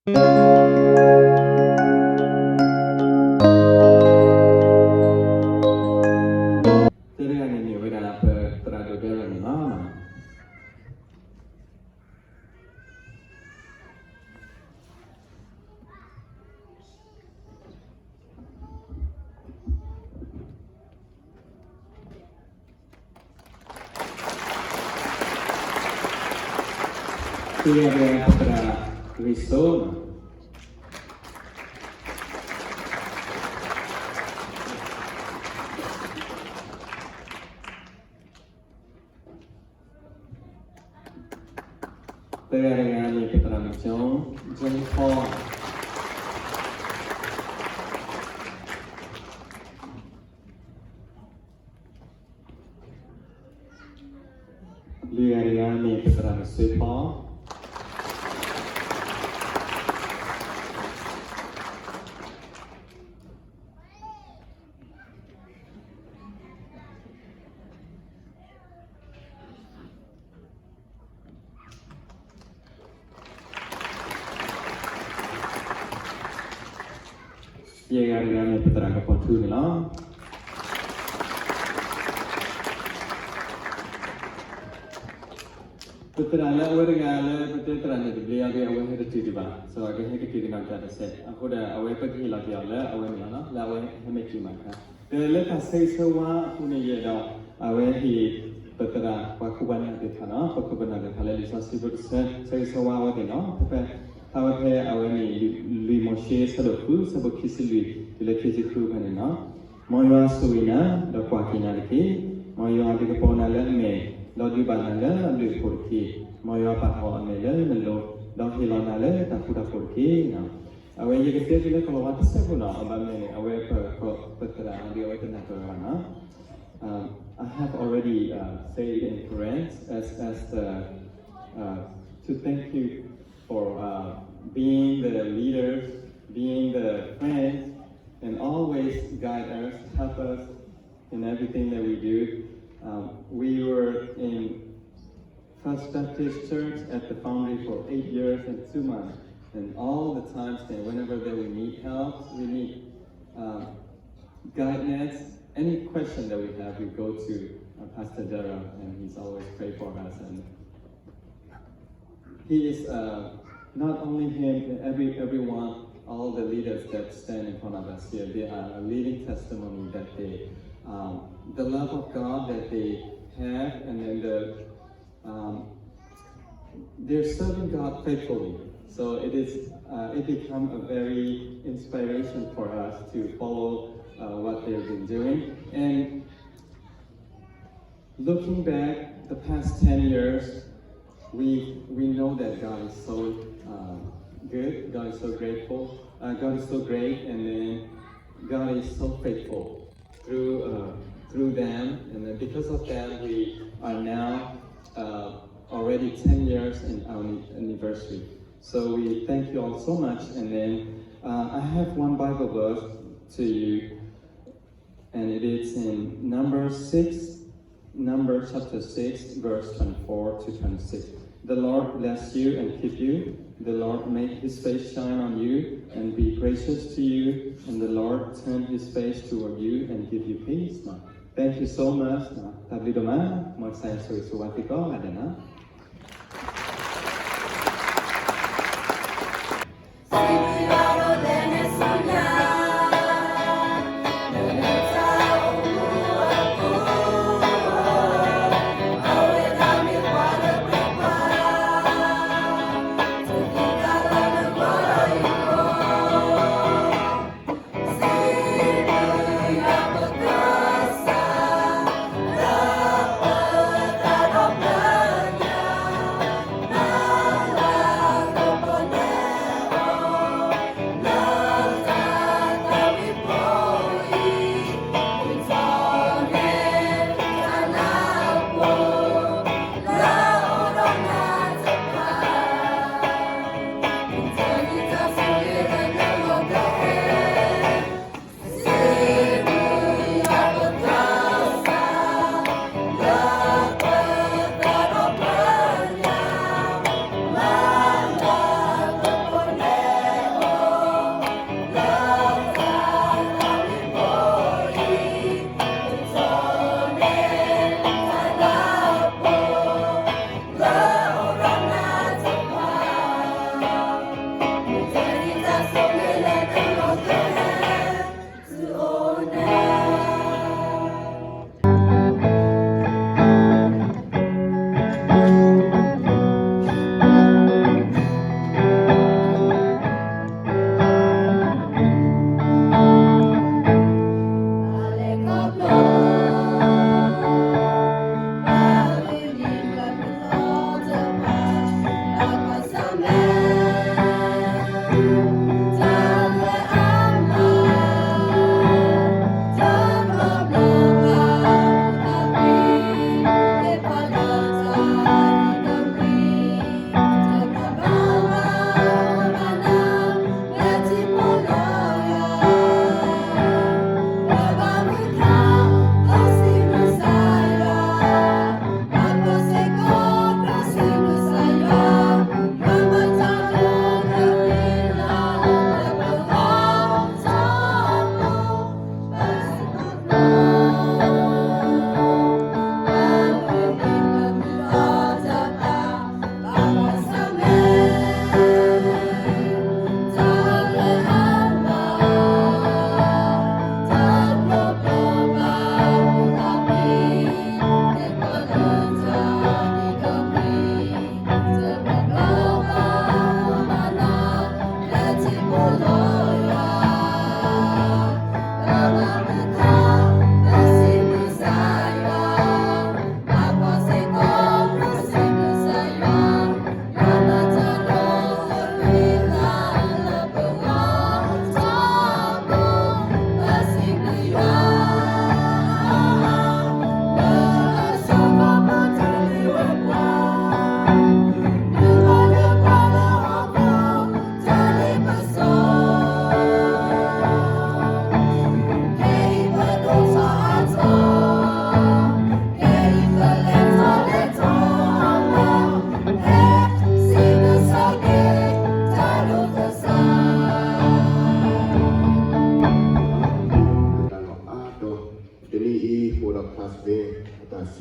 တဂၤန့ၣ်မ့ၢ်ဝဲဒၣ် ပသရၣ်ဒိၣ်ဒဲရၣ်န့ၣ်လီၤ. တဂၤန့ၣ် ပသရၣ်ဂံၢ်စိ တဂၤတဂၤန့ၣ် ပသရၣ်မုၣ်ကၠီ ကၠီဖီ လွံၢ်ဂၤတဂၤန့ၣ် ပသရၣ်မုၣ်စ့ဖီ ယဲၢ်ဂၤတဂၤန့ၣ် ပသရၣ်ကပီၤထူန့ၣ်လီၤ. ပသရၣ်လၢအဝဲတဂၤလၢပတဲသရၣ်န့ၣ်တဘျီအံၤ အဝဲဟဲတတုၤဒံးဘၣ်, အကဟဲကတုၤကနီၤတၢ်တစဲး, အဃိဒီးအဝဲပကဟ့ၣ်လီၤက့ၤအီၤလၢအဝဲန့ၣ်လီၤ, လၢအဝဲဟဲမ့ၢ်တုၤမးတခါ, ဒီးလၢတၢ်ဆၢဂ့ၤဆၢဝါအပူၤန့ၣ်ယဲဒီး အဝဲဟ့ၣ် ပသရၣ်ပှၤခိၣ်ပှၤနၢ်သ့ၣ်တဖၣ်န့ၣ် ပခိၣ်ပနၢ်သ့ၣ်တဖၣ်လၢလံာ်စီဆှံပူၤတဆၢ ဆၢဂ့ၤဆၢဝါအဝဲသ့ၣ်န့ၣ်, ဖဲဖဲ ဖဲအဝဲန့ၣ် လွံၢ်မိၤၡ့ ဆၢဒိၣ်ဃု ဆၢဖိခံဆံလွံၢ် တုၤလၢခံဆံဃုဖဲန့ၣ်န့ၣ်, မ်ယွၤဆိၣ်ဂ့ၤနၤ ဒီးကွၢ်က့ၤနၤတက့ၢ်. မ်ယွၤဒုးကပီၤနၤလၢအမဲာ်, ဒီးဒုးဘၣ်နၤလၢအဘျုးအဖှိၣ်တက့ၢ်. မ်ယွၤပာ်ထီၣ်အမဲာ်လၢနလိၤ, ဒီးဟ့ၣ်လီၤနၤလၢတၢ်ဃူတၢ်ဖိးတက့ၢ်. အဝဲယကတဲဒ်လၢကလီၤဝါတစဲးဖိန့ၣ်, အဘၣ်မနုၤန့ၣ် အဝဲပသရၣ်ဒီးအဝဲတနၢ်ပၢၢ်ဘၣ်န့ၣ် Um, I have already uh, said in Korean as, as the, uh, to thank you for uh, being the leaders, being the friends, and always guide us, help us in everything that we do. Um, we were in First Baptist Church at the Foundry for eight years and two months. And all the times that whenever that we need help, we need uh, guidance, any question that we have, we go to uh, Pastor Dara, and he's always pray for us. And he is uh, not only him, every everyone, all the leaders that stand in front of us here, they are a living testimony that they, um, the love of God that they have, and then the um, they're serving God faithfully. So it is, uh, it become a very inspiration for us to follow uh, what they've been doing. And looking back the past ten years, we we know that God is so uh, good. God is so grateful. Uh, God is so great, and then God is so faithful through uh, through them, and then because of that, we are now uh, already ten years in our anniversary. So we thank you all so much, and then uh, I have one Bible verse to you, and it is in Numbers six, Numbers chapter six, verse twenty-four to twenty-six. The Lord bless you and keep you. The Lord make his face shine on you and be gracious to you. And the Lord turn his face toward you and give you peace. Thank you so much. တၢ်ဘျုးဒိၣ်မး, မ်ကစၢ်ယွၤဆိၣ်ဂ့ၤဆိၣ်ဝါသုကိးဂၤဒဲးန့ၣ်.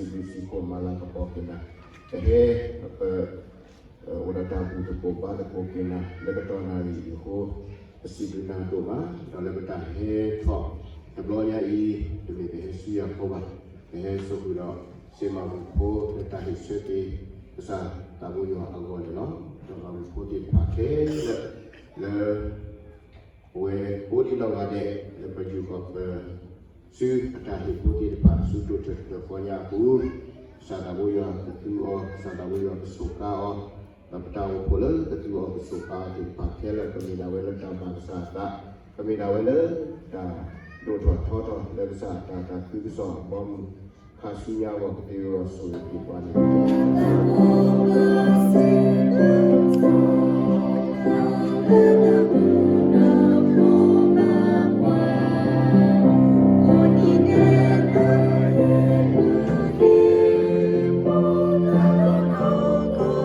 စံးဘျုးစံးဖှိၣ်မၤလၤကပီၤက့ၤနၤ, ပဟဲ ပ အိၣ်ဒီးတၢ်ဘူၣ်သကိးဘါသကိးက့ၤနၤ လၢကတီၢ်နၣ်ရံၣ်အံၤအဃိ, ပစံးဘျုးနၤဒိၣ်မး, ဒီးလၢပတၢ်ဟဲထီၣ်တဘျီညါအံၤ, တမ့ၢ်ပဟဲဆူယၤဖိဘၣ်, ပဟဲစိာ်ဃုာ်ဒီး စ့မၤဝံၤဖိလၢတၢ်ဟ့ၣ်ဆၢက့ၤ ကစၢ်သးဘိယွၤအဂီၢ်န့ၣ်လီၤ. ဒီးမၤဝံၤဖိသ့ၣ်တဖၣ်ခဲလၢာ် လၢ ပဝဲအိၣ်ဒံးလီၤဂာ်ဒဲး လၢပယူာ်ဃီၤပ စုအတၢ်ဟ့ၣ်ဖိသ့ၣ်တဖၣ် ဆူတိၢ်ထၢၣ်တဖျၢၣ်ဃီညါအပူၤ, ကစၢ်သးဘိယွၤကသူအီၤ, ကစၢ်သးဘိယွၤကစိာ်ကါအီၤ, ဒီးပတၢ်အိၣ်ဖှိၣ်လၢကသူအီၤကစိာ်ကါအီၤသ့ၣ်တဖၣ်ခဲလၢာ် ကမ့ၢ်ဒၣ်ဝဲလၢတၢ်မၤကစၢ်အသး, ကမ့ၢ်ဒၣ်ဝဲလၢတၢ်ဒိၣ်ထီၣ်ထီထီၣ်လၢကစၢ်အတၢ်သးခုကစီၣ်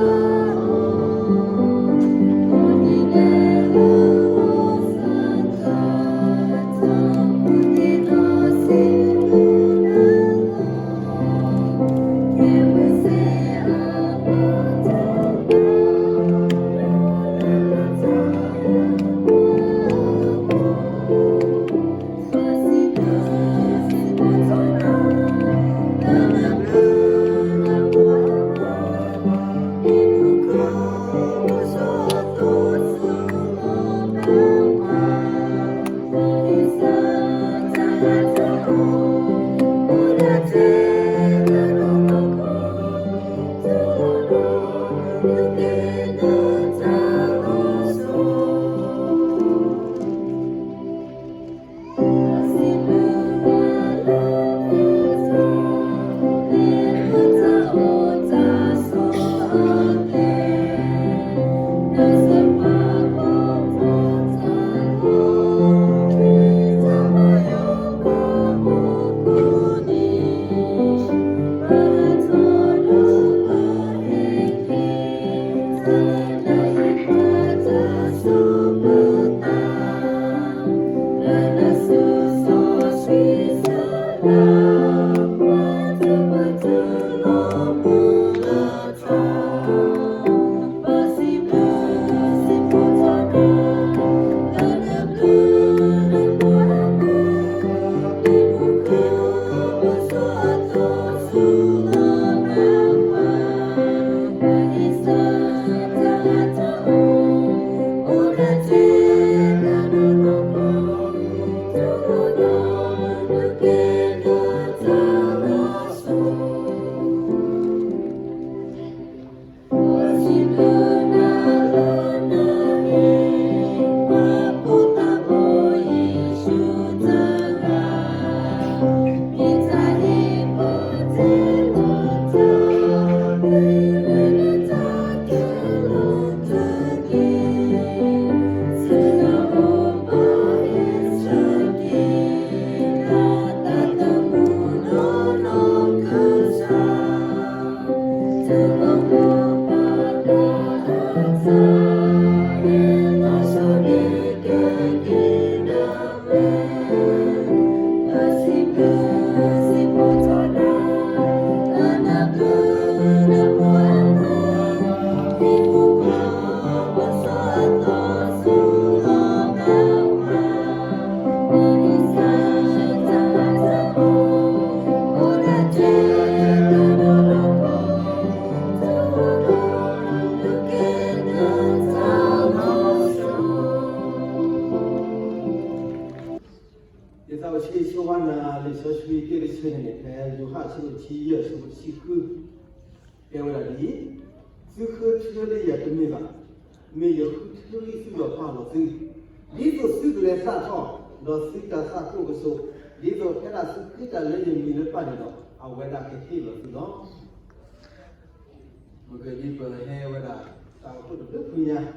အဘီအမုၢ် ခါဆူညါအဂီၢ် ကသ့ဂ့ၤဂီၤဆိၣ်ဂ့ၤက့ၤပှၤန့ၣ်တက့ၢ်. ယသးအိၣ်ဆၢဂ့ၤဆၢဝါနၤ လံာ်စီဆှံတၢ်ကတၢၢ်န့ၣ်န့ၣ် ဖဲယိၤဟၣ်အဆၢဒိၣ်တဆံယဲၢ် အဆၢဖိတဆံဃု တဲဝဲဒၣ်ဒ်အံၤ, သုဃုထၢလၢယၤတမ့ၢ်ဘၣ်, မ့ၢ်ယဃုထၢလံသုဒီးပာ်လီၤသု, ဒ်သိးသုကလဲၤသၣ်ထီၣ်, ဒီးသုတၢ်သးခုအိၣ်ကဆိး, ဒ်သိးဖဲဒၣ်သုဃုတၢ်လၢယမံၤလၢပၢ်န့ၣ်ဒီး အဝဲဒၣ်ကဟ့ၣ်လီၤသုလီၤ. မ့ၢ်ကဒ်ပဟဲဝဲဒၣ် တၢ်အိၣ်ဖှိၣ်တဘျုးဖုညါ ဒီး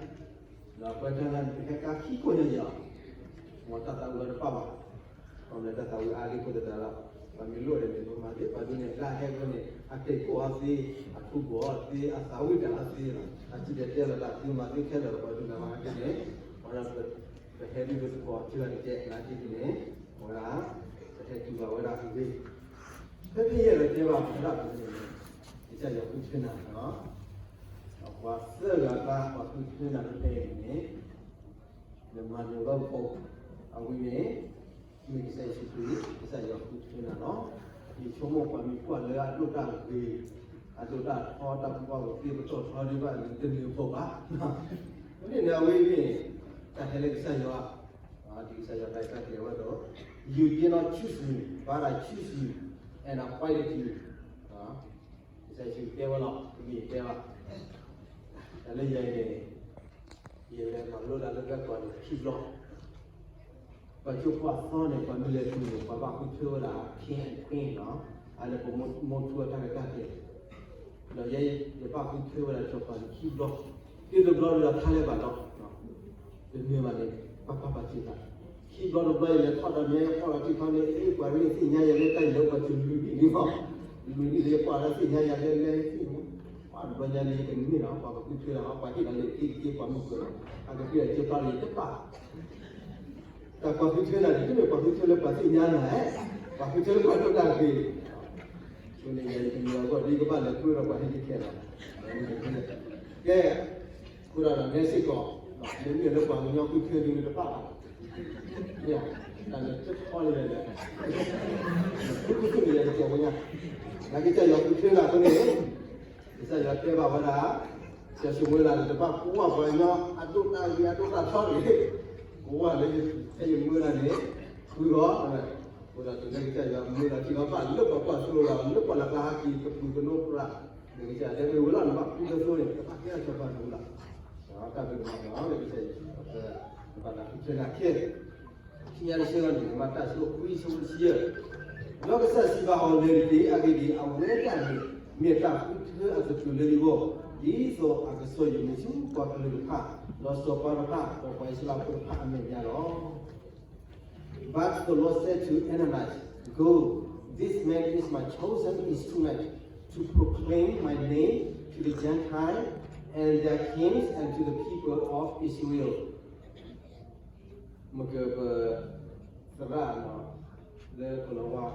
ပှၤတဂၤန့ၣ် ပဟဲကါခံခိၣ်ညါယီၤ, မ်တၢ်သးဝံၣ်အီၤတပာ်ဘၣ်, ပမ့ၢ်တၢ်သးဝံၣ်အါဒံးအဃိသတးဒီး ပမ့ၢ်လိၣ်ဒ်န့ၣ် ပမၤသ့ ပှၤဒ်န့ၣ် လၢအဟဲဝဲန့ၣ် အတ့ၢ်ကိၣ်အီၤသ့, အထူးဘီၣ်အီၤသ့, အသးဝံၣ်တၢ်အီၤသ့လီၤ. အစံၣ်တဲၤတဲလီၤတၢ်သုမၤသ့ခဲလၢာ် ပှၤဒ်န့ၣ်မၤဟဲက့ၤန့ၣ်, ဝဲဒၣ် ပဟဲဒ်သိးသကိးထံဂၤတကဲ နာ်က့န့ၣ်, ဝဲဒၣ် ပဟဲတုၤဘၣ်ဝဲဒၣ်အဂ့ၢ် ဖဲဖဲယဲၢ်လီၤတဲဘၣ်ဖဲဒၣ်ပူၤန့ၣ်, ကစၢ်ယွၤဃုထၢနၤလီၤ. ပှၤသၢဂၤအကျါ ပှၤဃုထၢနၤဖဲအံၤန့ၣ်, နမၤနၢၤဘၣ်ပှၤ, အဝဲန့ၣ် မ့ၢ်ကစၢ်ယ့ၣ်ၡူးခရံာ်, ကစၢ်ယွၤဃုထၢနၤလီၤ. ယဆိကမိၣ်ပှၤမ့ၢ်ကွၢ်လၢအဒိၣ်တၢ်ဂ့ၤ, အဒိၣ်တၢ်ထီ တၢ်ကူၣ်ဘၣ်ကူၣ်သ့ပတီၢ်ထီဒံးဘၣ်န့ၣ် တနၢၤဖိဘၣ်. မ့ၢ်န့ၣ်အဝဲမ့ၢ် တၢ်ဟဲလၢကစၢ်ယွၤ, ဒ်ကစၢ်ယွၤတၢ်အဲၣ်တၢ်ကွံအဂီၢ်ဒီး, You did not choose me, but I choose you and appointed you. ကစၢ်ယ့ၣ်ၡူးတဲဝဲလီၤ, တမ့ၢ်ယတဲဘၣ်. တၢ်လၢယၤအံၤန့ၣ်, ယလဲၤမၤလိတၢ်လၢကီၢ်န့ၣ်ခံဘျီ, ပှၤကၠိဖိအသီန့ၣ် ပှၤမ့ၢ်လဲၤတုၤန့ၣ် ပှၤဘၣ်ဃုထၢဝဲဒၣ် king and queen လီၤ. အန့ၣ်ပမိၢ်ထူအတၢ်ရဲၣ်တၢ်ကျဲၤ, ဒီးယဲယဘၣ်ဃုထၢဝဲဒၣ်စီၤပၤန့ၣ်ခံဘျီ, တုၤတဘျီဒီးထါလဲၤဘၣ်ဒီး တမ့ၢ်ဘၣ်န့ၣ်, ပပာ်ပာ်စၢၤတၢ်, ခံဘျီတဘျီယလဲၤထီၣ်ဒီးမ့ၢ်ယဖီၣ်လီၤထံခီန့ၣ် အ့ၣ် ပှၤမ့ၢ်သ့ၣ်ညါယၤလၢတၢ်အံၤလၢ ပှၤစၢၤလွံၢ်နံၣ်လံမီၢ်, လွံၢ်နံၣ်လံယကွၢ်လၢသ့ၣ်ညါယၤလၢလဲၤသ့ၣ်, ပှၤတဘျီညါန့ၣ် ယကန့ၢ်လီၤ ပှၤကဃုထၢလီၤ ပှၤဟ့ၣ်လီၤလၢက့ၤက့ၤပှၤမုၢ်ကၢၤလီၤ, အကဃုအကၢပာ်လၢယတပာ် တၢ်ပှၤဃုထၢနၤန့ၣ် တမ့ၢ်ပှၤဃုထၢလၢပှၤသ့ၣ်ညါနၤ, ပှၤဃုထၢလၢပှၤဒိၣ်တၢ်ဂ့ၤ, အဃိန့ၣ် ယတမ့ၢ်အဂီၢ်ဒ်ကဘၣ်လဲၤဃုဒီးပှၤဟ့ၣ်တခဲလီၤ, ကဲ, အဃိဒီးနဲစ့ၢ်ကီး, မ့မ့ၢ်လၢပှၤကညီဃုထၢဒ်န့ၣ်တဘၣ်ဘၣ်, မ့ၢ်, တၢ်န့ၣ်တထီလၢၤလၢၤ, ဃုဃုန့ၣ်ယတကဲဝဲညါ, နာ်က့ကစၢ်ယွၤဃုထၢနၤအဃိန့ၣ် ကစၢ်ယွၤတဲဘၣ်ဝဲဒၣ်, စီၤၡမူၤအ့လးန့ၣ် တဘၣ်ကွၢ်ပှၤကညီအဒိၣ်တၢ်ဂ့ၤအဒိၣ်တၢ်ထီန့ၣ်, ကွၢ်လၢဖဲယမၢဒၣ်န့ၣ်, ဃုဂီၤ, အဃိဒီးတုၤလၢကစၢ်ယွၤမၢလီၤထံလီၤဘၣ်လၢပှၤကွၢ်သိလီၤ လၢပှၤလၢ်ကျါဟးက့ၤကပူၤကနိပြး, မ့ၢ်ကစၢ်တဲမ့ၢ်ဝဲလီၤ နဘၣ်ဃုထၢသိန့ၣ် တဘၣ်ကဲထီၣ်စီၤပၤတမူလၢ်, တၢ်ဘျုးကမၤလီၤလၢကစၢ်ယွၤ, နဘၣ်တၢ်ဃုထၢနၤခဲ ခံညါတဆၢန့ၣ် မၤတၢ်ဆိခွံဆၢဖိတဆံယဲၢ်, ဒီးကစၢ်စံးဘၣ်အီၤ လဲၤတက့ၢ်. အဂ့ၢ်ဒ်အံၤ, အဝဲဒၣ်န့ၣ် မ့ၢ်တၢ်ဃုထၢအကတၢၢ်လၢယဂီၢ်, ဒ်သိးအကစီၣ်ယမံၤဆူပှၤကလုာ်တဖၣ်, ဒီးစီၤပၤတဖၣ်, ဒီးပှၤအံၣ်စရ့လးဖိတဖၣ်အမဲာ်ညါလီၤ. But the Lord said to Ananias, Go, this man is my chosen instrument to proclaim my name to the Gentiles and their kings and to the people of Israel. မ့ၢ်ကပသရၣ်နီၤ, လၢကလီၤဝါ,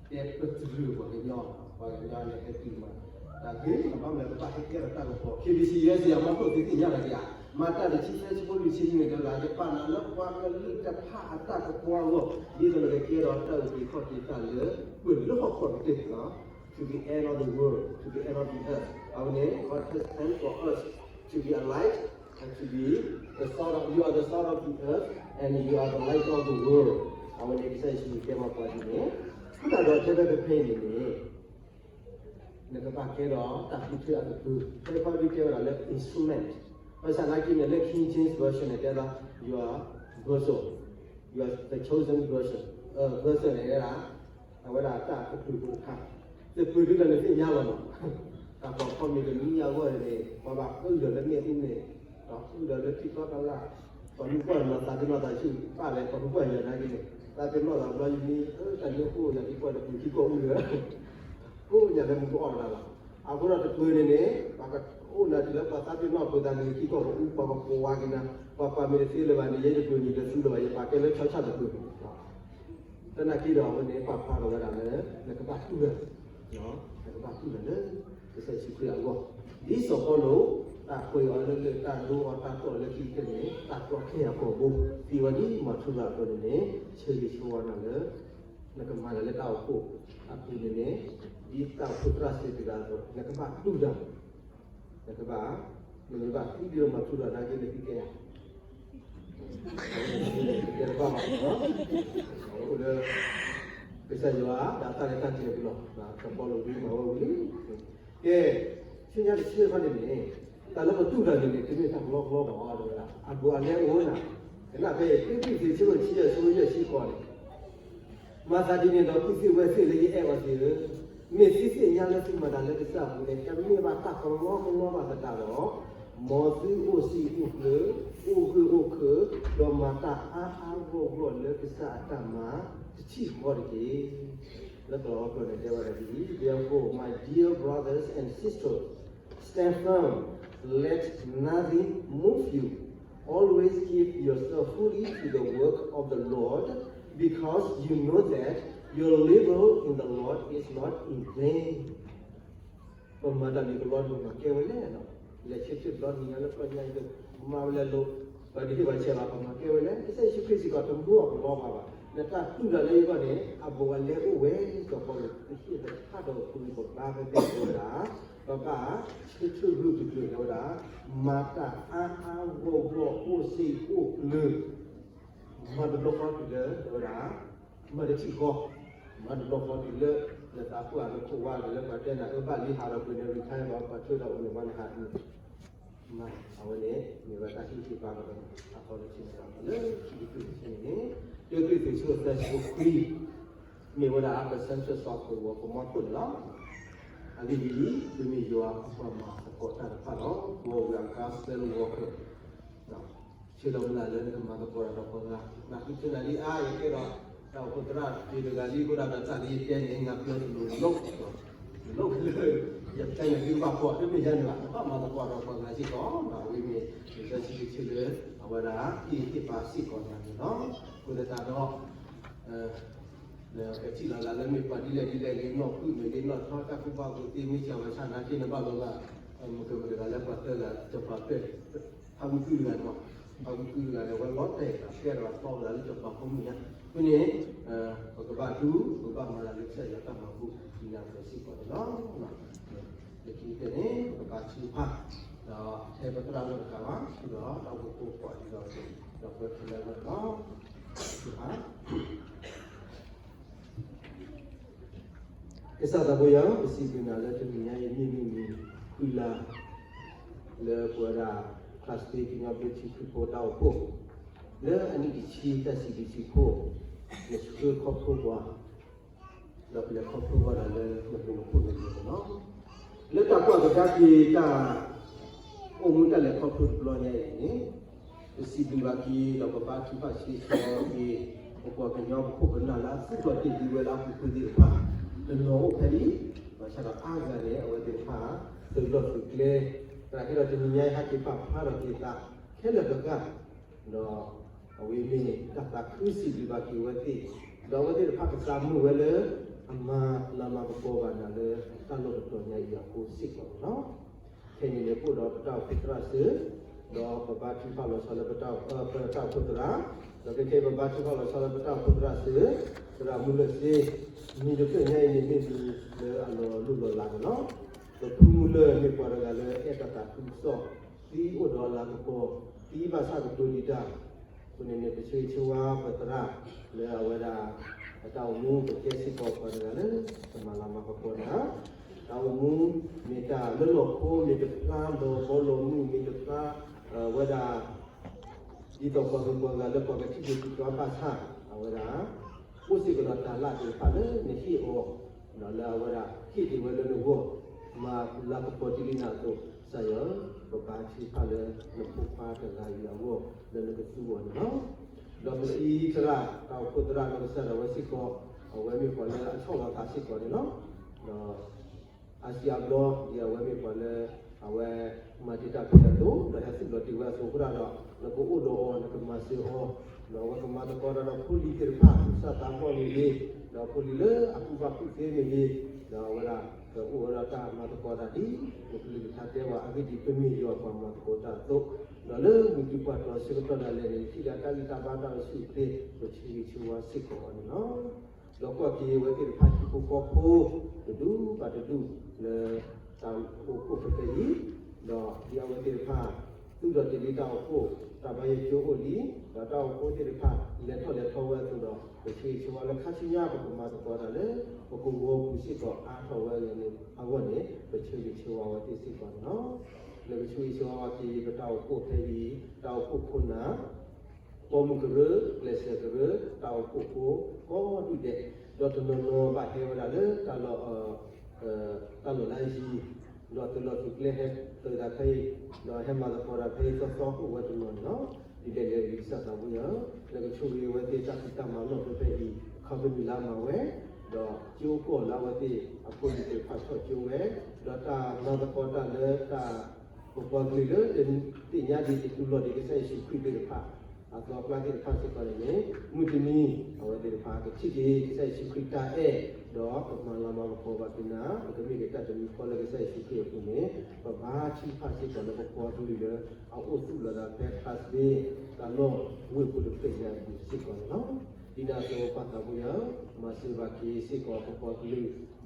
တဲပတြၢၤပှၤကညီ, ပှၤကညီန့ၣ်ဟဲတုၤမး, တၢ်ဂ့ၤမး ဘၣ်မနုၤလၢကဘၣ်ဟဲကဲထီၣ်တၢ်ကပီၤ, KBC ယဲစ့ၢ်ကီး မၤခိၣ်သုသ့ၣ်ညါလီၤက့ၤဧါ, မၤတၢ်တဆံသၢဆၢဖိလွံၢ်ဆံန့ၣ်ဒီး ယပာ်နၤလၢပှၤကလုာ်တဖၣ်အတၢ်ကပီၤအဂီၢ်, ဒ်သိးနကကဲထီၣ်တၢ်အုၣ်က့ၤခီၣ်က့ၤတၢ်လၢ ပှဲၤလၢဟီၣ်ခိၣ်ကတၢၢ်လီၤ. To the end of the world, to the end of the earth. အဝဲန့ၣ် God has planned for us to be a light and to be the salt of, you are the salt of the earth and you are the light of the world. အဝဲန့ၣ် ကစၢ်ယ့ၣ်ၡူးတဲဘၣ်ပှၤဒ်န့ၣ်, အဃိသတးဒီးထဲဖဲဖဲအံၤန့ၣ်န့ၣ် နကဘၣ်ကဲထီၣ်တၢ်ဃုထၢအကတၢၢ်, ဖဲဖဲအံၤတဲဝဲဒၣ်လၢ instrument, ဘၣ်ဆၣ်နာ်က့န့ၣ် လၢ King James Version န့ၣ် တဲဒၣ် your vessel, your, the chosen vessel, vessel န့ၣ် အဝဲဒၣ်တၢ်ကတၢၢ်ဖိတခါ, တပၢၤဒ်သိးနသ့ၣ်ညါလီၤနီၤ, တၢ်ကီၢ်ခီမ့ၢ်တမံၤအဂီၢ်န့ၣ် ပှၤဘၣ်ဃုလၢာ်လၢမ့ၣ်အူန့ၣ်, ဒီးဃုလၢာ်လၢထံကီၢ်တၢ်လၢ်, ပှၤမ့ၢ်ကွၢ်နီၤသးဒ်နီၤသးဆူၣ်ဘၣ်လဲၣ်, ပှၤမ့ၢ်ကွၢ်ယၤနာ်က့န့ၣ် သးပ့ၤနီၣ်သးဘျီယမံၤ တၢ်န့ၣ်အိၣ်ယၤက့ၤကွၢ်တပူၤထံကီၢ်အူလၢာ်, အိၣ်ယၤလၢမူကအီၣ်တဂၤလီၤ. အဃိဒီးတပၢၤန့ၣ်န့ၣ် ပှၤကအိၣ်နၤတုၤလၢပှၤသးပ့ၤနီၣ်ပှၤသးန့ၣ်ထံကီၢ်ကအူ ပှၤကကိးဝါက့ၤနၤ, ပှၤပှၤမ့ၢ်တသ့လၢၤဘၣ်န့ၣ် ယဲတပၢၤန့ၣ်တသူလၢၤဘၣ်, ယပာ်ကဲလၢဆီဆၣ်တပၢၤ သနာ်က့ဒီးအဝဲန့ၣ် ပာ်ဖျါထီၣ်ဝဲဒၣ်လၢ နကဘၣ်တူၢ်တၢ်, နကဘၣ်တူၢ်တၢ်လၢ ကစၢ်ယ့ၣ်ၡူးခရံာ်အဂီၢ်, ဒ်စီၤပီလူး တၢ်ကွဲးအီၤလၢလၢၢ် တၢ်ဒိအီၤ တၢ်တီၢ်အီၤလၢခံကတၢၢ်န့ၣ် တၢ်ကျီခဲအကီၢ်ဘိ, သံဝဲဒ်မၤထူရၤအသိးန့ၣ်န့ၣ် ဆၢဂ့ၤဆၢဝါနၤလၢ နကမၤတၢ်လၢတၢ်အိၣ်ဖှိၣ်အပူၤန့ၣ်န့ၣ် ဒ်တၢ်အိၣ်ဖှိၣ်သရၣ်စံးတဂၤအသိး နကဘၣ်တူၢ်တၢ် နကဘၣ်, နမ့ၢ်ဘၣ်သံဒီးမၤထူရၤနာ်က့န့ၣ် သံကဲဧါ, ကဲတဘၣ်ဘၣ်, အိၣ်လၢ ကစၢ်ယွၤ ဒီးတၢ်ရဲၣ်တၢ်ကျဲၤပူၤလီၤ, စီၤပီလူးဒ်မၤဝဲဝံၤလံ, ကဲ, ဆူညါတဆၢခီန့ၣ်န့ၣ် တၢ်လၢပတူၢ်တၢ်န့ၣ်န့ၣ် တမ့ၢ်တၢ်ကလီကလီဘၣ်, အဘူးအလဲအိၣ်နၤ, ကနၣ်ဖဲအံၤ ခံကရံၣ်သူး ဆၢဒိၣ်တဆံယဲၢ် ဆၢဖိယဲၢ်ဆံဃိးန့ၣ် မၤသးဒ်န့ၣ်ဒီးသုသ့ၣ်ဝဲသ့ၣ်လၢယအဲၣ်အီၤသ့ၣ်ဧၢ, မ့ၢ်သုသ့ၣ်ညါလၢသုမၤတၢ်လၢကစၢ်အပူၤန့ၣ် တမ့ၢ်ဘၣ်တၢ်ကလီကလီဘၣ်သတးဒီး, မ်သုအိၣ်စံာ်အိၣ်ကျၢၤ, အိၣ်ဂၢၢ်အိၣ်ခၢၣ်, ဒီးမၤတၢ်အါအါဂီၢ်ဂီၢ်လၢကစၢ်အတၢ်မၤ တထံၣ်ဃီတက့ၢ်. လၢကလီကလီန့ၣ် တဲဝဲဒၣ်ဒ်အံၤ, Therefore, my dear brothers and sisters, stand firm, let nothing move you. Always give yourself fully to the work of the Lord, because you know that Your labor in the Lord is not in vain. ပမၤတၢ်မ့ၢ်ကလီတမ့ၢ်မၤကဲဝဲလဲၣ်လီၤ. လဲၤဆၢထၢၣ်ဘျီနံၤညါလၢပျီညါအံၤ မၤဝဲလဲၤလိၤ, ပှၤဒုးဟ့ၣ်ပှၤဆဲးလီၤ ပမၤကဲဝဲလဲၣ်. ကစၢ်ယ့ၣ်ၡူးခရံာ်စ့ၢ်ကီးတမူအီၤကလီဘၣ်ဘၣ်. နတၢ်တူၢ်တၢ်လၢယဂီၢ်န့ၣ် အဘူးအလဲအိၣ်ဝဲ စီၤပီလူး ကဟ့ၣ်ပတၢ်ဒီးပူၤပဘါကသ့ၣ်ဝဲဒၣ် ပဘၣ်ဆၢထၢၣ်ဂၢၢ်ကျၢၤဝဲဒၣ် မၤတၢ်အါအါဂီၢ်ဂီၢ် အိၣ်စ့အိၣ်ကျၢၤ မၤတဘျီဃီတုၤလၢ တဲဝဲဒၣ် မၤတထံၣ်ဃီ, မၤတဘျီဃီတုၤလၢ နသးပှၢ်နခိၣ်ဝါ လၢပှၤတဲနၤအၢဘၣ်လံ ဟးဒီးပှ့ၤန့ၣ် retire ဘၣ် ပှၤထၢဒီးအိၣ်န့ၣ် မၤနဟးအံၤ, မၤအဝဲန့ၣ် မ့ၢ်ဝဲတၢ်ဟ့ၣ်ဂံၢ်ဟ့ၣ်ဘါကဒီး အသီလၢဆ့ၣ်နီၤလၢခံကတၢၢ်န့ၣ် တၢကရံၣ်သူးဆၢသၢဆံခွံ မ့ၢ်ဝဲဒၣ် ပစၢဖၢၣ်စီၤခိၣ်ဝီၤကမီၤခိၣ်န့ၣ်လီၤ. အဂ့ၢ်ဒ်အံၤ, ပမ့ၢ်ယွၤအပှၤမၤသကိးတၢ်တဖၣ်လီၤ. ကဝီၤဝံၤအကါ spiritual worker ဆၢလီၤမုၢ်လၢ်လၢနကမၤသကိးတၢ်ဒီးပှၤဂၤ, နဃုထၢနၤလံအါ ယကဲဒီး တၢ်အိၣ်ဖှိၣ်သရၣ်တဂၤလံ အဃိဒၣ်ဒီးတၢ်လၢယတဲန့ၣ် နၢ်ပၢၢ်တလိၤလိၤ, လိၤလၢ ယတဲန့ၣ် သုကဘၣ်ကွၢ် တမ့ၢ်ယၤန့ၣ်ဘၣ်, နဘၣ်မၤသကိးဒီးပှၤဂၤစ့ၢ်ကီး, အဝဲမ့ၢ် ယတၢ်စံးတဆၢလၢ အဝဲဒၣ် ဟ့ၣ်ဂံၢ်ဟ့ၣ်ဘါစ့ၢ်ကီးနၤန့ၣ်လီၤ. အဃိသတးဒီး ကထံၣ်လီၤလၢမ့ၢ်ပှၤဒ်လဲၣ်ဒ်လဲၣ်ဂ့ၤ နီၢ်ဃုမ့ၢ်ဂ့ၤ နီၢ်ထီတၢ်ကူၣ်ဘၣ်ကူၣ်သ့ မ့ၢ်စၢၤဝဲဆၣ် နာ်က့နဘၣ်လိာ်ဘၣ် မ့ၢ်ကမ့ၢ်တဂၤလၢပှၤသၢဂၤ စီၤပၤပဲၢ် ဖးဝံကုတဂၤန့ၣ်မး, ဖးဝံကုတဂၤန့ၣ် အဝဲလီၤတဲာ်အကဲဒီးအသီဝဲဒၣ်လၢစီၤပၤဖိမုၣ်ညါ, အဃိန့ၣ် ပကဘၣ်တူၢ် ပကဘၣ်မၤတၢ်လၢကစၢ်ယွၤတၢ်မၤဘူၣ် ဒ်န့ၣ်အသိးစ့ၢ်ကီးန့ၣ်လီၤ. လၢခံကတၢၢ်န့ၣ် ပကဘါထုကဖၣ်, ဒီးထဲပသရၣ်မုၣ်တကးဘၣ် ဒီးတၢ်အိၣ်ဖှိၣ်ဖိကိးဒ်ဒီး ဒီပုၢ်ဝဲၢ်ခဲလၢာ်လီၤ. ကစၢ်သးဘိယွၤ ပစံးဘျုးနၤလၢတနံၤညါအံၤ မ့ၢ်မုၢ်နံၤခွံလါ လၢပဝဲဒၣ် Class Three ကညီဘျၢထံခရံာ်ဖိတၢ်အိၣ်ဖှိၣ် လၢအနံၣ်တဆံတၢ်စံးဘျုးစံးဖှိၣ် နဆှၢခီဖျိပှၤ ဒီးပလဲၤခီဖျိဝဲဒၣ်လၢနပူၤနခိၣ်န့ၣ်လီၤ. လၢတၢ်ကွၢ်ကဒါက့ၤတၢ် အိၣ်မူတၢ်လဲၤခီဖျိတဘျီညါအံၤန့ၣ် ပစံးဘျုးဘၣ်က့ၤ ဒီးပဘါထုကဖၣ်ဆၢဂ့ၤဆၢဝါက့ၤ ပပှၤကညီပခိၣ်ပနၢ်လၢအသူၣ်ထီၣ်တ့ၢ်ဒံးဝဲလၢအပူၤကွံာ်သ့ၣ်တဖၣ် တနီၤအိၣ်ဖဲအံၤ, ဘၣ်ဆၣ်ဒီးအါဂၤန့ၣ် အဝဲသ့ၣ်တဖၣ် သုးလီၢ်သုးကျဲ သနာ်က့ဒီးတနံၤညါအံၤ ဟဲက့ၤပာ်ဖျါထီၣ်က့ၤသး ခဲလၢာ်ခဲဆ့ ဒီးအဝဲမ့ၢ်တၢ်သးခုစံးဘျုးဘၣ်က့ၤအဝဲသ့ၣ်, ဒီးအဝဲသ့ၣ်တဖၣ်ကသးမုာ်ဝဲလၢ အမၤလၤမၤကပီၤဘၣ်နၤလၢတၢ်လီၢ်တတီၤညါအံၤအဃိစ့ၢ်ကီးန့ၣ်လီၤ. ခဲအံၤန့ၣ် ပအိၣ်ဒီးပတၢ်အိၣ်ဖှိၣ်သရၣ်စၢၤ, ဒီးပဘါထုကဖၣ်လီၤဆီလၢ ပတၢ်အိၣ်ဖှိၣ်သရၣ်, ဒီးခဲအံၤပဘါထုကဖၣ်လီၤဆီလၢပတၢ်အိၣ်ဖှိၣ်သရၣ်စၢၤ, သရၣ်မူလၢၢ်စ့, မံၤတဖျၢၣ်ညါအံၤန့ၣ်မ့ၢ်မံၤလၢအလီၤလိၢ်လီၤလးန့ၣ်လီၤ. ပဖုမူလၢၢ်မ့ၢ်ပှၤတဂၤလၢအဲၣ်တၢ်သးခုကစီၣ်, သံအိၣ်ဒီးအလၤကပီၤ, သံဘၣ်ဆၣ်ကတိၤဒံးတၢ်, အဃိန့ၣ်န့ၣ် ပဆၢဂ့ၤဆၢဝါပသရၣ်လၢအဝဲဒၣ် အတၢ်အိၣ်မူ ပကဲစ့ၢ်ကီးပှၤတဂၤလၢ ကမၤလၤမၤကပီၤတၢ်, တၢ်အိၣ်မူမ့ၢ်တၢ်လၢလီၢ်ခိ မ့ၢ်တဖျါလီၤဘီလီၤမုၢ် မ့ၢ်တဖျါ ဝဲဒၣ် ဒ်သိးပှၤဂုၤပှၤဂၤလၢပှၤကထံၣ်က့ၤသံကွၢ်ဘၣ်ဆၣ် အဝဲဒၣ် အိၣ်စ့ၢ်ကီးဒီးတၢ်လၢသ့ၣ်တဖၣ်လၢနဟ့ၣ်အီၤ ဒီးလၢအဝဲဒၣ်ဟ့ၣ်ဒံးဝဲလၢနဂီၢ် မၤလၤကပီၤတ့ၢ်လံနၤအသိး ကစၢ်ယွၤဧၢ, ပဘါထုကဖၣ်လၢနဖိခွါတဂၤအံၤအဂီၢ် လၢနကသူအီၤန့ၣ်လီၤ. ဒီးပသံသရၣ် တၢ်အိၣ်ဖှိၣ်သရၣ်ဒီးကစၢ်ဒၣ်ဝဲစ့ၢ်ကီး အဝဲမ့ၢ်ပှၤလၢအဆီၣ်လီၤသးစ့ၢ်ကီးန့ၣ်လီၤ. ဒီး အါစုအါဘျီ ဒ်အဝဲမ့ၢ်ပှၤလၢ အဝဲမၤတ့ၢ်တၢ်ဖဲအသိး ဒီးဟဲသူၣ်လီၤတ့ၢ်ဝဲအသိးအဃိဒၣ်ဒီး နကအိၣ်ဒီးအီၤ နကမၤစၢၤအီၤ, ဒီးအဝဲကမၤသကိးတၢ်ဒီးဖိလံၤသ့ၣ်တဖၣ် သူၣ်စၢ်သးဘီၣ်မ့ၢ်ဂ့ၤ, ဒီးဖိလံၤလၢအကူၣ်ဘၣ်ကူၣ်သ့မ့ၢ်ဂ့ၤ, ဒီးအဝဲဒၣ် ကအိၣ်ဝဲဒၣ်တၢ်မၤသကိးတၢ်ဒ် နကလုၢ်ကထါတဲဝဲအဂ့ၢ်ဒ်အံၤ ပမ့ၢ်ယွၤပှၤမၤသကိးတၢ်အသိး, ဒီးလၢမုၢ်တူၤပှၢ်တီၤဆၢကတီၢ်ဒၣ်လဲာ်န့ၣ် ထံၣ်ဒၣ်တၢ်ဂံၢ်တၢ်ဘါတၢ်အိၣ်ဆူၣ်အိၣ်ချ့ ပဆၢဂ့ၤဆၢဝါစ့ၢ်ကီးအီၤန့ၣ်လီၤ. ဒီးကွၢ်က့ၤအဝဲသ့ၣ်တဖၣ်ဟံၣ်ဖိဃီဖိ တဒူၣ်ဘၣ်တဒူၣ်လၢ တၢ်အိၣ်ဖှိၣ်ဖဲအံၤ, ဒီးဒ်အဝဲသ့ၣ်တဖၣ် သူၣ်ထီၣ်တ့ၢ်လံတၢ်အိၣ်ဖှိၣ် တၢ်ဘါယွၤကၠိအိၣ်လံ, ဒီးတၢ်အိၣ်ဖှိၣ်သ့ၣ်တဖၣ် လဲၤထီၣ်လဲၤထီဝဲအသိးဒီး ပဆၢဂ့ၤဆၢဝါလၢခါဆူညါ ပကမၤသကိးတၢ်လၢ ပကဝီၤပူၤစ့ၢ်ကီးအါထီၣ်ဝဲအဂီၢ်န့ၣ် အဂီၢ်န့ၣ် ပဆၢဂ့ၤဆၢဝါဝဲသ့ၣ်စ့ၢ်ကီးန့ၣ်လီၤ. လၢပဆၢဂ့ၤဆၢဝါဝဲက့ၤ ပတၢ်အိၣ်ဖှိၣ်ဖဲအံၤ တၢ်အိၣ်ဖှိၣ်ခိၣ်နၢ် ပိာ်မုၣ်ကရၢ, ကျဲးစၢးကရၢ, တၢ်အိၣ်ဖှိၣ်ဖိကိးဒူၣ်ဒဲး, ဒီးတနီၤနီၤဘၣ်ဟဲဝဲဒၣ်လၢ တၢ်လီၢ်လၢအယံၤ, ဒီးသုးလီၢ်သုးကျဲဟဲသုးတၢ်ဖဲအံၤ, ဒီးဟဲမၤသကိးတၢ်ဖဲအံၤသီသီအိၣ်ဝဲတနီၤန့ၣ်လီၤ. ဒ်လဲၣ်လဲၣ်ဂ့ၤ ကစၢ်သးဘိယွၤဧၢ, နကဆိၣ်ဂ့ၤဝဲသ့ၣ်တၢ်ဖံးတၢ်မၤလီၢ်ဖဲဖဲအံၤ, ခီပနံၣ်လၢအမၤဝဲ, ဒီးကၠိကီၢ်လၢအဝဲသ့ၣ်အဖိအလံၤသ့ၣ်တဖၣ်ဆီၣ်ကၠိဝဲ, ဒီးတၢ်မၤသကိးတၢ်လၢတၢ် ပပှၤကလုာ်လၢတသ့ၣ်ညါဒံးတတူၢ်လိာ်ဒံးကစၢ်ယ့ၣ်ၡူးခရံာ်သ့ၣ်တဖၣ် အသီအကျါသ့ၣ်တဖၣ်စ့ၢ်ကီးန့ၣ်န့ၣ် မုၢ်တနံၤ အဝဲသ့ၣ်တဖၣ်ကထံၣ်က့ၤကစၢ်ယ့ၣ်ၡူးခရံာ်တၢ်အဲၣ် ဒီးကမၤလၤမၤကပီၤဘၣ်က့ၤနၤ ပကမ့ၢ်က့ၤတၢ်တမံၤဃီလၢကစၢ်ယ့ၣ်ၡူးခရံာ်အပူၤန့ၣ် ပဘါထုကဖၣ်စ့ၢ်ကီးလၢပပှၤကလုာ်လၢ အအိၣ်သူၣ်လီၤသးဖဲ Class B တၢ်လီၢ်ဝ့ၢ်ပူၤတဖျၢၣ်ညါအံၤစ့ၢ်ကီးန့ၣ်လီၤ. ဒ်န့ၣ်အသိးပၢ်သးဘိယွၤ မၤစၢၤဘၣ်က့ၤစ့ၢ်ကီးပပှၤကလုာ်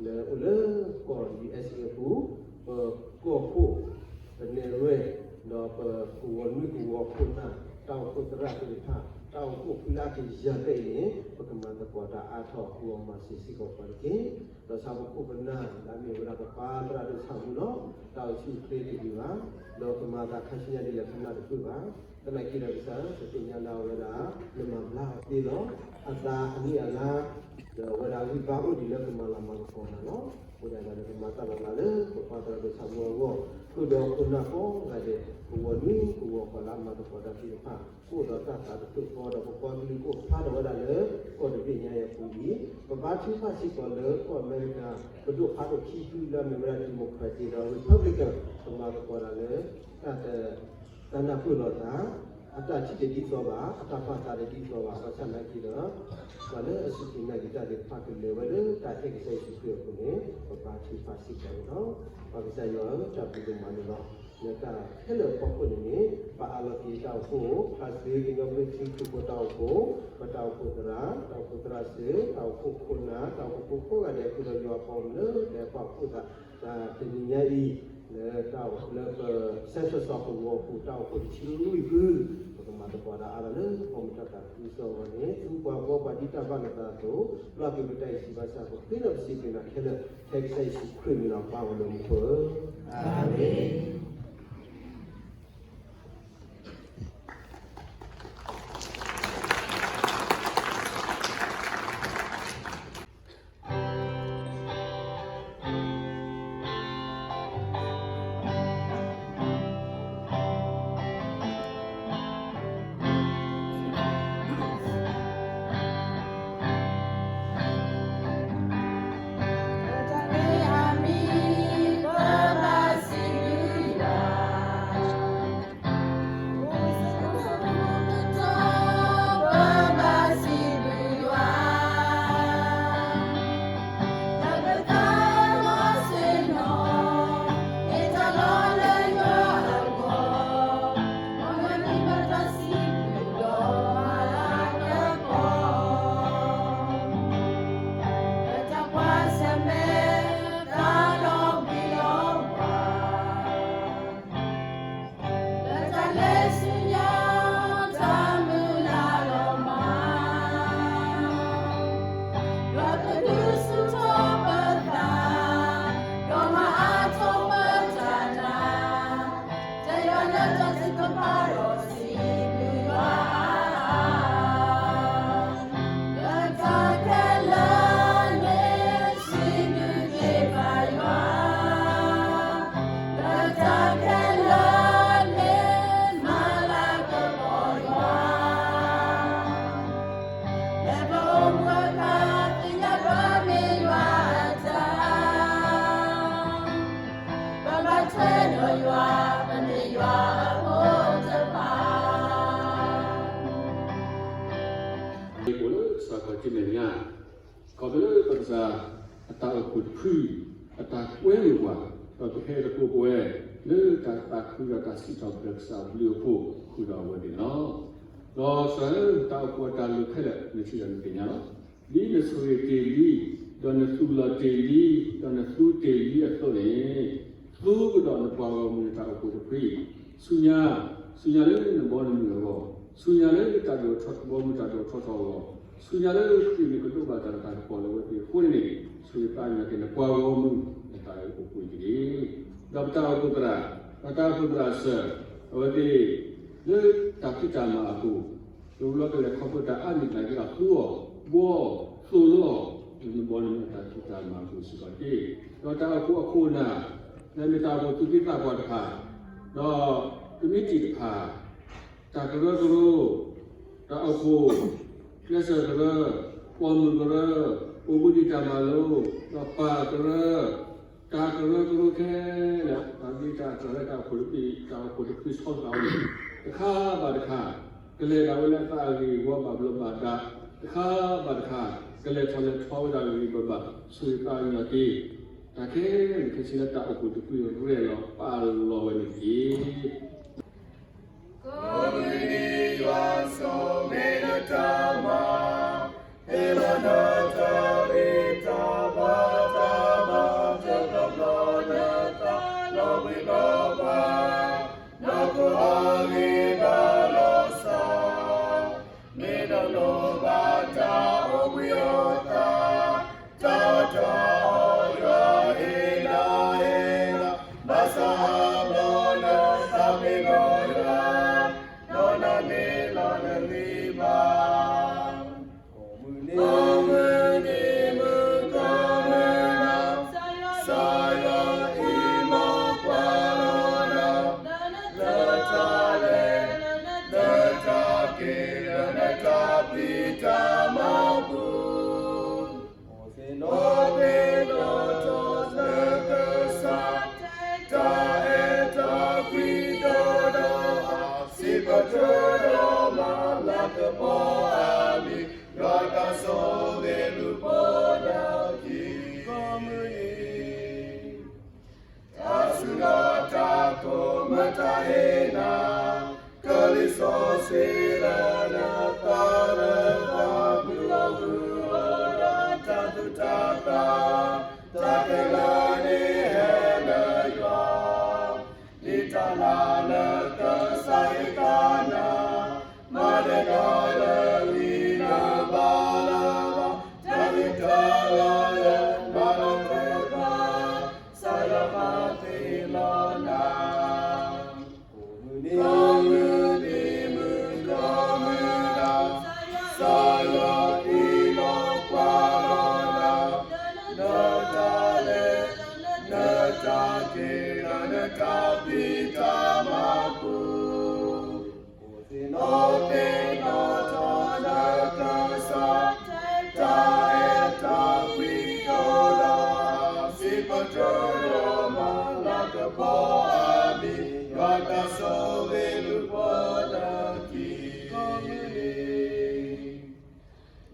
လၢအိၣ်လၢကီၢ် ယူအက်စ့ၣ် အပူၤ ပကီၢ်ခိၣ် ပနဲၣ်ရွဲၣ် ဒီးပကဝီၤနွံကဝီၤခိၣ်နၢ် တၢ်အိၣ်ဖှိၣ်သရၣ်သ့ၣ်တဖၣ် တၢ်အိၣ်ဖှိၣ်ဖုလၢအကယၤဖဲအံၤန့ၣ် ပကမၤသကိးတၢ်အါထီၣ် ပဂီၢ်မၤစၢၤစ့ၢ်ကီးပှၤတက့ၢ်. ဒီးဆၣ်ဖိခိၣ်ပနၢ်လၢအမ့ၢ်ဝဲဒၣ်ပပၢ်သရၣ်ဒိၣ်ဆၣ်မူလီၤ တၢ်အိၣ်ဆူၣ်အိၣ်ချ့တဂ့ၤဘၣ်, ဒီးကမၤသးခါဆူညါဒ်လဲၣ်ပနၢ်တပၢၢ်ဘၣ်. သနာ်က့ဒီးကစၢ် ပသ့ၣ်ညါလၢအဝဲဒၣ် နမၤဘျါအီၤသ့လီၤ. အသးအနံၣ်အလါ ဒီးအဝဲဒၣ်ဂံၢ်ဘါအိၣ်ဒံးလၢကမၤလၤမၤကပီၤနၤလီၤ. အဃိဒၣ်ဒီး ကမၤတၢ်လီၤလးလၢပပၢ်သရၣ်ဒိၣ်ဆၣ်မူအဂီၢ် ဃုာ်ဒီးခိၣ်နၢ်ကိးဂၤဒဲး ကဝီၤနွံကဝီၤဃီလၢအမၤသကိးတၢ်သ့ၣ်တဖၣ် ကအိၣ်ဒီးတၢ်သးတဖျၢၣ်ဃီဒီး ပပှၤကလုာ်ကအိၣ်ဖျါထီၣ်ဝဲဒၣ်လၢ ကီၢ်တဘ့ၣ်ညါအံၤအပူၤအံၤ ပဘါထုကဖၣ်စ့ၢ်ကီးလၢကီၢ်အမဲရကၤ ပဒိၣ်ဖးဒိၣ်ခံဖုလၢအမ့ၢ်ဝဲဒၣ် Democratic ဒီး Republican ကမၤသကိးတၢ်လၢ တၢ်တ တၢ်နၢ်ပၢၢ်လိာ်သး အတၢ်ထံၣ်တဒ်သိးဘၣ် အတၢ်ပာ်သးတဒ်သိးဘၣ် ဘၣ်ဆၣ်သနာ်က့ဒီး ပှၤလၢအစူၢ်က့ၤနာ်က့ၤတၢ်သ့ၣ်တဖၣ်ကလဲၤဝဲလၢတၢ်အဲၣ်ကစၢ်ယ့ၣ်ၡူးခရံာ်အပူၤန့ၣ် ပဘါထုကဖၣ်စ့ၢ်ကီးန့ၣ်လီၤ. ပၢ်ကစၢ်ယွၤဧၢ တၢ်ဘျုးဒိၣ်မးန့ၣ်လီၤ. လၢတၢ်ခဲလၢာ်အဖီခိၣ်န့ၣ်န့ၣ် ပအၢၣ်လီၤက့ၤတၢ်အိၣ်ဖှိၣ် ခါစ့ကညီဘျၢထံခရံာ်ဖိတၢ်အိၣ်ဖှိၣ် ပတၢ်အိၣ်ဖှိၣ်သရၣ် တၢ်အိၣ်ဖှိၣ်သရၣ်စၢၤ တၢ်အိၣ်ဖှိၣ်ခိၣ်နၢ် တၢ်အိၣ်ဖှိၣ်ဖိကိးဂၤဒဲး ဃုာ်ဒီးယွၤအပီၣ်လၢ လဲၤပာ်ဖှိၣ်သး တၢ်တနံၤညါအံၤ လၢတၢ်အိၣ်ဖှိၣ်လၢပ စဲးဖၢၣ်စီၤကဝီၤအပူၤ တၢ်အိၣ်ဖှိၣ်တဆံလွံၢ်ဖု ပကမၤသကိးတၢ်အါထီၣ်လၢ ပမူတၢ်သးခုကစီၣ်အဂီၢ်န့ၣ် သုပှၤဘှီပှၤဒ်တၢ်ဘၣ်နသးအသိး လီၤက့ၤပတၢ်အံၤစံးဘၣ်ဆၣ် ပဃ့ဒီးပစံးဘျုးနၤခဲလၢာ် ဖဲကစၢ်ယ့ၣ်ၡူးခရံာ်အမံၤလီၤ ပၢ်ဝဲလၢမူခိၣ်ဧၢ, အၤမ့ၣ်.ယကိးလၢကစၢ်ခီၣ်ထံးမဲာ်ညါ ခီဖျိလၢပကစၢ်အတၢ်အိၣ်ဖှိၣ်တဖု အတၢ်ကွဲမုာ်ပှၤ ဒီးပဟဲသကိးပဝဲ လၢတၢ်သးခုဒီးတၢ်စံးထီၣ်ပတြၢၤကစၢ်အဘျုးအဖှိၣ်ဃုာ်ဒီးအဝဲသ့ၣ်န့ၣ်လီၤ. ဒီးစၢ်ဧၢ တၢ်အိၣ်ဖှိၣ်အတၢ်လိၣ်ခဲလၢာ် နထံၣ်ဒီးနသ့ၣ်ညါလီၤ. ဒ်နဆိၣ်ဂ့ၤတ့ၢ်လံ, ဒီးနသူၣ်လီၤတ့ၢ်လံ, ဒီးနသူတ့ၢ်လံအသိးန့ၣ်, သူကဒီးနပှၤဂီၢ်မုၢ်နတၢ်အိၣ်ဖှိၣ်တဖုအံၤ, ဆူညါ, ဆူညါလၢနဘီနမုၢ်အဂီၢ်, ဆူညါလၢတၢ်ဒိၣ်ထီၣ်ဘီမုၢ်တၢ်ဒိၣ်ထီၣ်ထီအဂီၢ်, ဆူညါလၢခရံာ်နကဒိးဘၣ်တၢ်တခါကပီၤလၢအဝဲသ့ၣ်အဃိန့ၣ်န့ၣ်, ဆိၣ်ဂ့ၤသးကညီၤက့ၤနပှၤဂီၢ်မုၢ် နတၢ်အိၣ်ဖှိၣ်တက့ၢ်. ဒီးပတၢ်အိၣ်ဖှိၣ်သရၣ်, ပတၢ်အိၣ်ဖှိၣ်သရၣ်စၢၤ, အဝဲသ့ၣ် လၢတၢ်ဖံးတၢ်မၤအပူၤ, တဘျီကလဲၤခီဖျိတၢ်အါန့ၢ်သနာ်က့ဒီး သူအီၤ, ဘှီအီၤ, သိၣ်လိအီၤ, လၢနဘီနမုၢ်အတၢ်ဖံးတၢ်မၤအပူၤစ့ၢ်ကီးတက့ၢ်. ဒီးတၢ်အိၣ်ဖှိၣ်အခိၣ်အနၢ်, လၢမ့ၢ်တၢ်အိၣ်ဖှိၣ်သူၣ်က့သးပှၢ်တဖၣ်, ဒီးကမံးတံာ်တဖၣ်, တၢ်ကရၢကရိ, တၢ်အိၣ်ဖှိၣ်, ကျဲးစၢးကရၢ, ပိာ်မုၣ်ကရၢ, အိၣ်ဘှံးနံၤတၢ်မၤလိ, ဒီးပၢ်ကရၢ, တၢ်ကရၢကရိခဲလၢာ်, တၢ်ဘျုးတၢ်အတြၢ်လၢတၢ်အိၣ်ဖှိၣ်တဖု, တၢ်အိၣ်ဖှိၣ်တဖုဆီသးအံၤန့ၣ်, တခါဘၣ်တခါ, ကလဲၤဒၣ်ဝဲလၢအသးအဂ့ၢ်အဂီၢ်ဘၣ်ဘျီးဘၣ်ဒါ, တခါဘၣ်တခါ, ကလဲၤထီၣ်လဲၤထီဝဲဒၣ်ဂ့ၤဂ့ၤဘၣ်ဘၣ်, ဆိၣ်ဂ့ၤသးကညီၤက့ၤ, တၢ်ခဲလၢာ်ခဲဆ့လၢတၢ်အိၣ်ဖှိၣ်တဖုအံၤရဲၣ်လီၤပာ်လီၤဝဲန့ၣ်တက့ၢ်. ကိးမုၢ်နံၤယွၤဆိၣ်ဂ့ၤနတၢ်မၤ, ဟ့ၣ်လီၤနတၢ်ဂံၢ်တၢ်ဘါတၢ်ဘါ, တဘျီဘျီနသးလီၤဘှံးလီၤဘှါ, နီၢ်ခိအဂံၢ်ဘါလီၤစၢ်, မ့ၢ်နလိၣ်ဘၣ်တၢ်အိၣ်ဘှံးအိၣ်သါ, တၢ်အီၣ်တၢ်အီယွၤဟ့ၣ်နၤဟ့ၣ်လီၤ, ဘၣ်ဆၣ်အါဘျီနသးပ့ၤနီၣ်ယွၤ, ဒီးနၤန့ၣ်လီၤနဂံၢ်ဘါ. ကိးမုၢ်နံၤမုၢ်ကိးမုၢ်နၤ, ကစၢ်ယွၤဟ့ၣ်လီၤကွၢ်လီၤနၤ, လၢတၢ်လဲၤ, လၢတၢ်က့ၤ, လၢနတၢ်ဖံးတၢ်မၤပူၤ, အိၣ်သ့ၣ်နီၣ်သ့ၣ်နီၣ်ထီၣ်လၢကစၢ်, တၢ်အဲၣ်တၢ်ကွံဒိၣ်ဒီးအစံးပတြၢၤဒီးမၤလၤကပီၤအါမံၤ, ယွၤတၢ်ဆိၣ်ဂ့ၤလူၤပိာ်နခံကိးမုၢ်နံၤ, တၢ်စူၤဒီးတၢ်ကိးမတၤဟ့ၣ်နၤ, ကလံၤစီဆှံလၢနသးလၢသး, မုၢ်လီၤမုၢ်လီၤဒီးတၢ်သူၣ်တၢ်သး, တၢ်ခဲလၢာ်န့ၣ်ဟဲလၢယွၤ, ဒ်တၢ်လၢ်လၢကစၢ်ဟ့ၣ်သးနၤ, မၤနၢၤတၢ်လၢအဂံၢ်နဘါလၢၤဘၣ်, တၢ်ဂ့ၤတၢ်ဝါလၢနဘါလၢၤဘၣ်, ကစၢ်ယွၤမၤသ့လီၤနၤ. ကိးမုၢ်နံၤမုၢ်ကိးမုၢ်နၤ, ကစၢ်ယွၤဟ့ၣ်လီၤကွၢ်လီၤနၤ, လၢတၢ်လဲၤ, လၢတၢ်က့ၤ, လၢနတၢ်ဖံးတၢ်မၤပူၤ, အိၣ်သ့ၣ်နီၣ်သ့ၣ်နီၣ်ထီၣ်လၢကစၢ်, တၢ်အဲၣ်တၢ်ကွံဒိၣ်ဒီးအစံးပတြၢၤဒီးမၤလၤကပီၤအါမံၤ, ယွၤတၢ်ဆိၣ်ဂ့ၤလူၤပိာ်နခံကိးမုၢ်နံ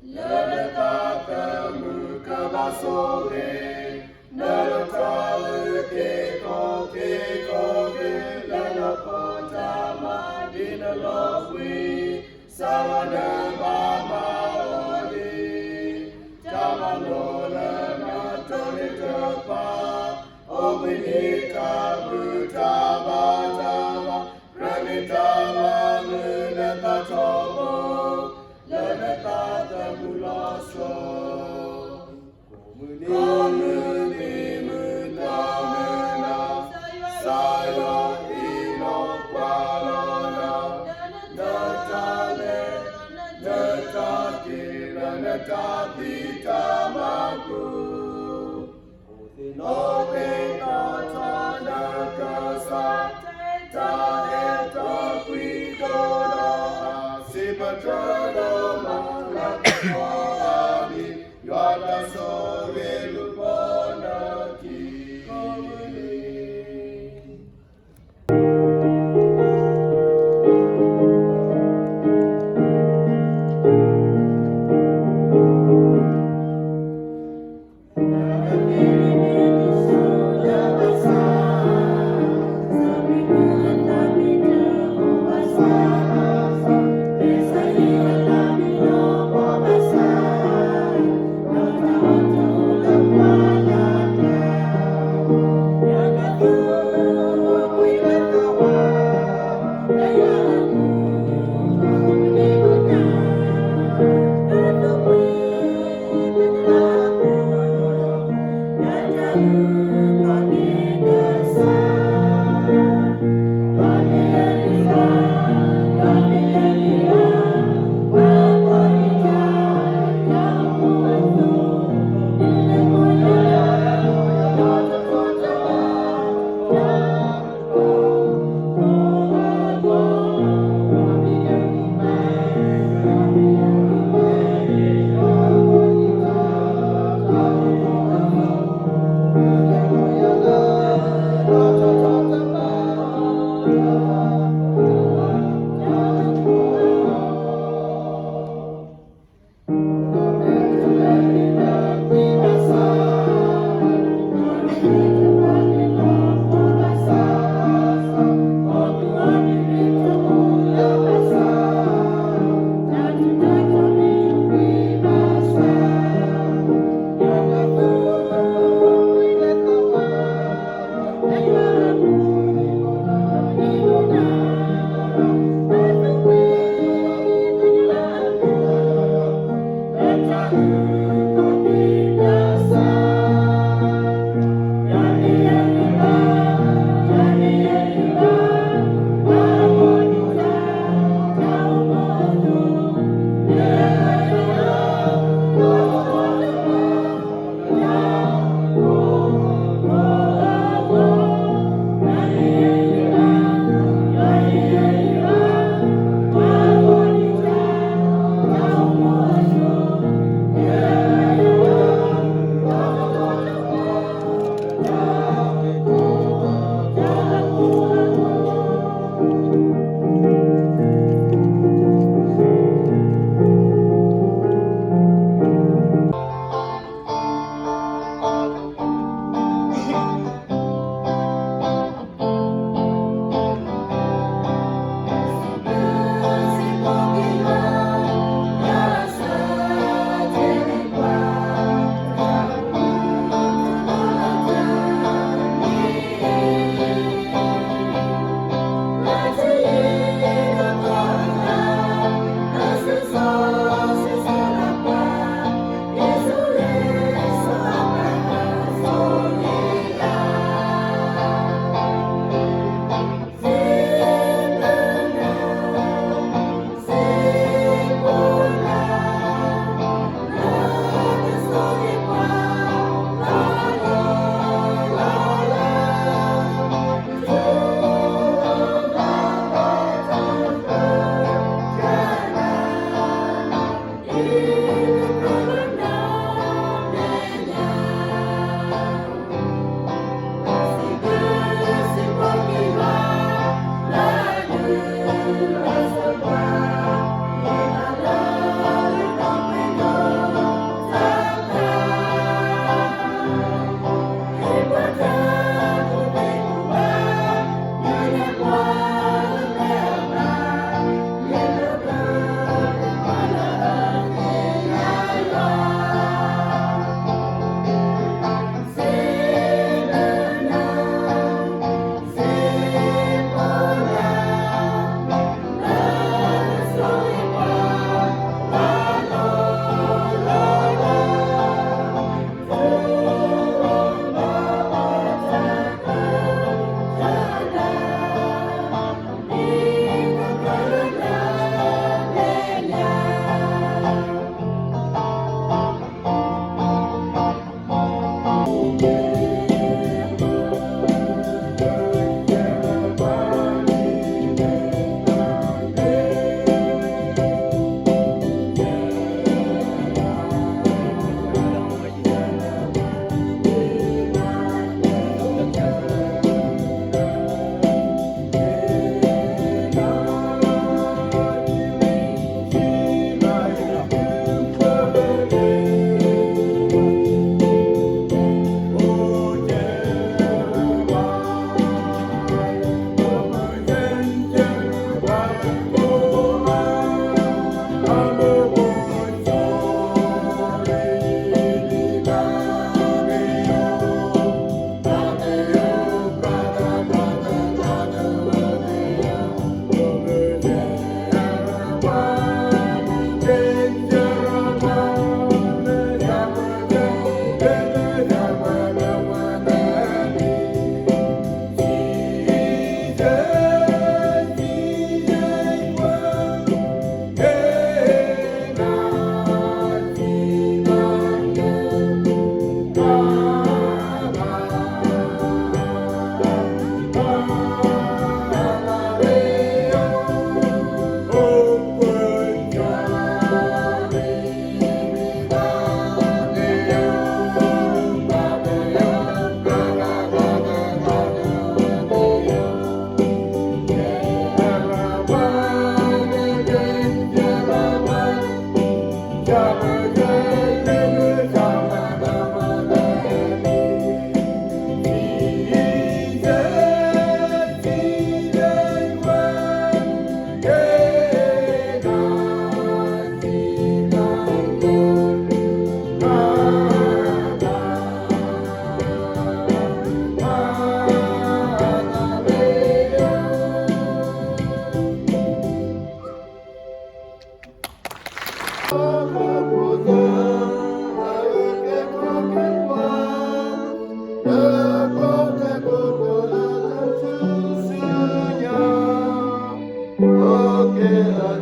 ၤ, လၢနသးသမူကဘၣ်ဆိၣ်ဂ့ၤ, နတၢ်အုၣ်က့ၤခီၣ်က့ၤခီၣ်က့ၤ, လၢနဖိတၢ်မၤဒ်နလီၤဘှံး, စးထီၣ်နဘၣ်မၤအီၤဒ် တၢ်မၤလိလၢနတိၢ်န့ၢ်တဖၣ်, အိၣ်ဘှံးနံၤတၢ်ဘူၣ်တၢ်ဘါတၢ်ဘါ, ကြၢးန့ၢ်တၢ်မၤမုာ်နသးထီဘိ, လၢနသးသမူလီၤဆီ, ကိးမုၢ်နံၤမုၢ်ကိးမုၢ်နၤ, ကစၢ်ယွၤဟ့ၣ်လီၤကွၢ်လီၤနၤ, လၢတၢ်လဲၤ, လၢတၢ်က့ၤ, လၢနတၢ်ဖံးတၢ်မၤပူၤ, အိၣ်သ့ၣ်နီၣ်သ့ၣ်နီၣ်ထီၣ်လၢကစၢ်, တၢ်အဲၣ်တၢ်ကွံဒိၣ်ဒီးအစံးပတြၢၤဒီးမၤလၤကပီၤအါမံၤ, ယွၤတၢ်ဆိၣ်ဂ့ၤလူၤပိာ်နခံကိးမုၢ်နံၤ.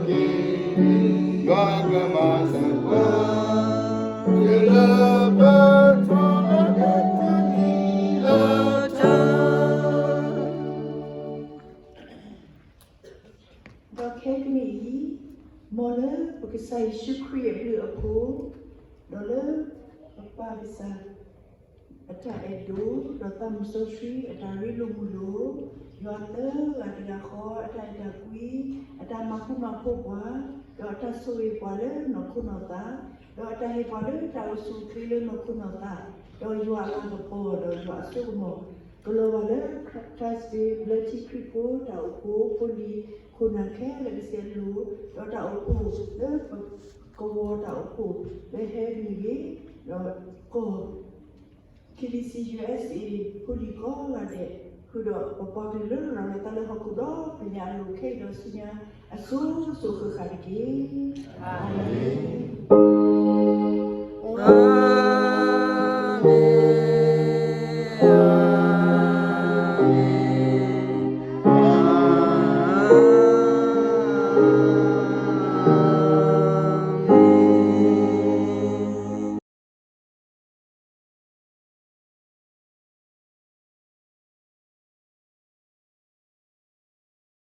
ဒီးခဲကနံၣ်အံၤ, မ်လၢပကစၢ်ယ့ၣ်ၡူးခရံာ်အဘျုးအဖှိၣ်, ဒီးလၢပပၢ်ကစၢ် အတၢ်အဲၣ်ဒိၣ်, ဒီးသးမုၢ်စီဆှံအတၢ်ရ့လိာ်မုာ်လိာ်, ယွၤလၢအဂၤတဂၤဃီအတၢ်အဲၣ်တၢ်ကွံ, အတၢ်မၤဃူမၤဖိးပှၤ, ဒီးအတၢ်ဆိၣ်ဂ့ၤပှၤလၢနီၢ်ခိနီၢ်သး, ဒီးအတၢ်ဟ့ၣ်ပှၤလၢတၢ်အိၣ်ဆူၣ်အိၣ်ချ့လၢနီၢ်ခိနီၢ်သး, ဒီးယွၤအလၤကပီၤ ဒီးယွၤအစိကမီၤ, ကလီၤဘၣ်လၢ Christmas Day ဘျၢထံခရံာ်ဖိတၢ်အိၣ်ဖှိၣ်ဖိလံၤ ခိၣ်နၢ်ခဲလၢာ်ကစဲးလိၤ, ဒီးတၢ်အိၣ်ဖှိၣ်လၢပကဝီၤတၢ်အိၣ်ဖှိၣ်လၢဟဲမ့ၢ်ဂ့ၤ, ဒီးကီၢ် ခ့လံၤစံ ယူၣ်အ့ၣ်စ့ ဖိလံၤကိးဂၤဒဲး, ဃုာ်ဒီးပပှၤကလုာ်လၢရၤလီၤသးလၢဟီၣ်ခိၣ်ဒီဘ့ၣ်ညါအလိၤခဲအံၤဒီးဆူညါ အစိၤစိၤဃၣ်ဃၣ်တက့ၢ်. အၤမ့ၣ်.